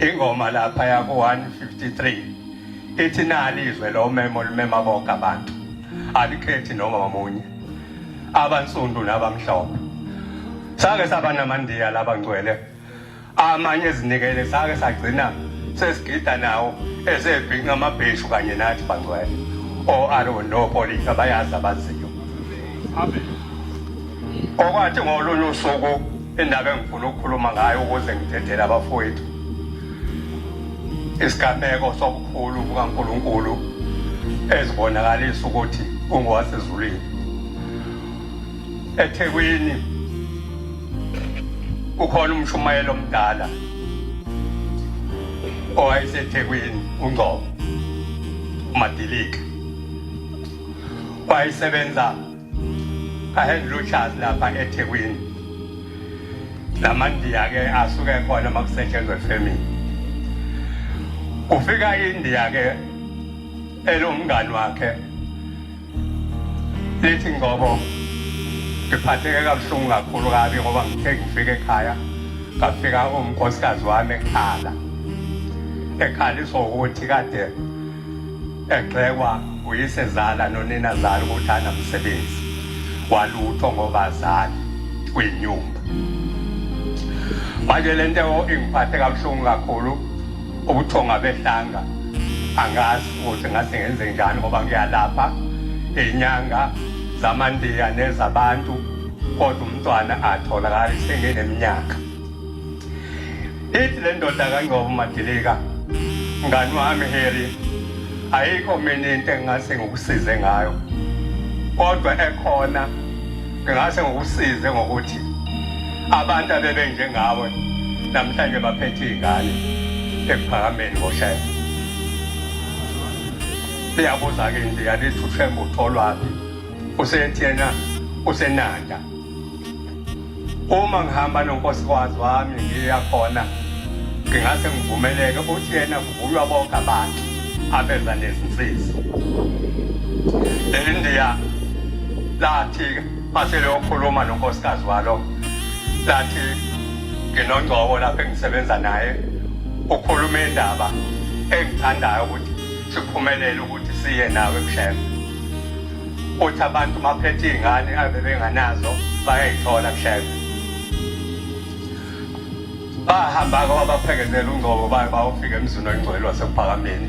Ingoma lapha yaku 153 ithi nali izwe lo memo limema bonke abantu. Alikhethi noma omunye. Abansundu nabamhlophe. Sake saba namandiya labangcwele. Amanye ezinikele sake sagcina sesigida nawo esebhinqa amabheshu kanye nathi bangcwele. O-Aaron noPolika bayazi abaziyo. Amen. Okwathi ngolunye usuku indaba engifuna ukukhuluma ngayo ukuze ngidedele abafowethu isigameko sobukhulu bukaNkulunkulu ezibonakalisa ukuthi ungowasezulwini. eThekwini kukhona umshumayelo omdala owayeseThekwini uNgcobo uMadilika wayesebenza kaHenry lapha eThekwini lamandiya ke asuke khona makusetshenzwa efemini kufika indiya ke elomngani wakhe lithi Ngcobo ngiphatheke kabuhlungu kakhulu kabi ngoba ngithe ngifika ekhaya ngafika umnkosikazi wami ekhala ekhaliswa ukuthi kade egxekwa uyisezala noninazala ukuthi anamsebenzi walutho ngoba azali kuyinyumba manje le nto ingiphathe kabuhlungu kakhulu ubuthongo abehlanga angazi ukuthi ngase ngenze njani ngoba ngiyalapha inyanga zamandiya nezabantu kodwa umntwana atholakali sengineminyaka ithi le ndoda kaNgcobo Madilika mngani wami Harry ayikho mina into engingase ngikusize ngayo kodwa ekhona ngingase ngikusize ngokuthi abantu abebenjengawe namhlanje baphethe iy'ngane ekuphakameni ngoshembe liyabuza-ke indiya lithi ushembe utholwaphi usethi yena usenanda uma ngihamba nonkosikazi wami ngiya khona ngingase ngivumeleke uthi yena kuvunywa bonke abantu abeza nezinsizi leli ndiya lathi mase liyokhuluma nonkosikazi walo lathi nginongcobo lapho engisebenza naye ukhuluma indaba engithandayo ukuthi siphumelele ukuthi siye nawe kushembe uthi abantu maphethe iy'ngane abebenganazo bayayithola kushembe bahamba-ke wabaphekezela ungcobo baye bawufika emzini oyingcwele wasekuphakameni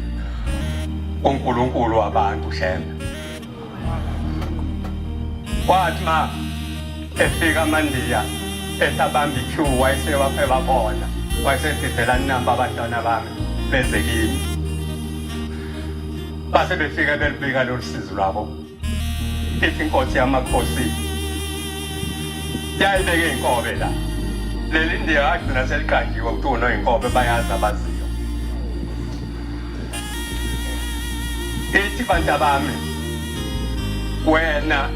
uNkulunkulu wabantu shembe kwathi ma efika amandiya esabamba iq wayesewaphe babona wayesedidela namba abantwana bami beze kimi base befika belubika lolu sizi lwabo ithi inkosi yamakhosi yayibeke inkobe la leli ndiya yagcina seliqanjiwe kuthiwa unoyinkobe bayazi abaziyo ithi bantabami wena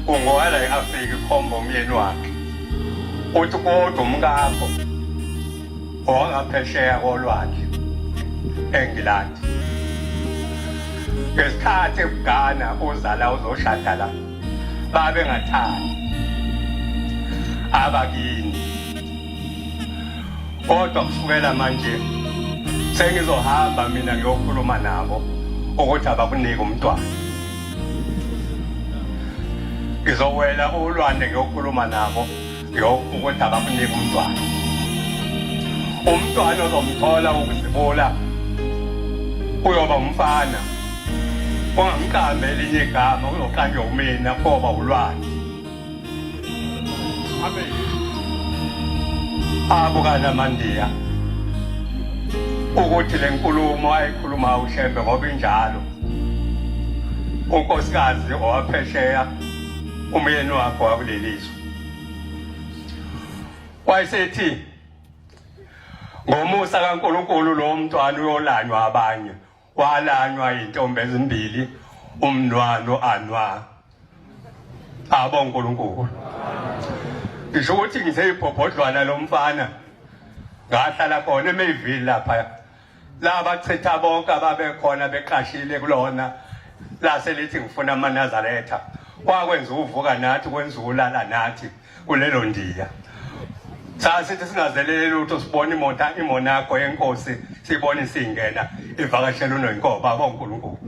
ungowala e-Afrika ikhomba umyeni wakhe uthi kodwa umkakho owangaphesheya kolwandle eNgilandi ngesikhathi ekugana uzala uzoshada la babengathandi abakini kodwa kusukela manje sengizohamba mina ngiyokhuluma nabo ukuthi abakunike umntwana ngizowela ulwandle ngiyokhuluma nabo ukuthi abakunike umntwana umntwana ozomthola ukuzibula uyoba umfana ungamqambi elinye igama uzoqanjwa umina koba ulwandle Amen. Abukana amandiya ukuthi le nkulumo ayikhuluma uShembe ngoba injalo. Unkosikazi owaphesheya umyeni wakhe wakuleli zwe. Wayesethi ngomusa kaNkulunkulu lo mntwana uyolanywa abanye walanywa intombi ezimbili umnwano anwa abo uNkulunkulu ngisho ukuthi ngithe ibhobhodlwana lomfana ngahlala khona eMayville lapha laba chitha bonke ababekhona beqashile kulona lase lithi ngifuna amaNazaretha kwakwenza uvuka nathi kwenza ulala nathi kulelo ndiya Sasithi singazelele lutho, sibona imoto imonako yenkosi, sibona isingena ivakashela uNoyinkoba boNkulunkulu.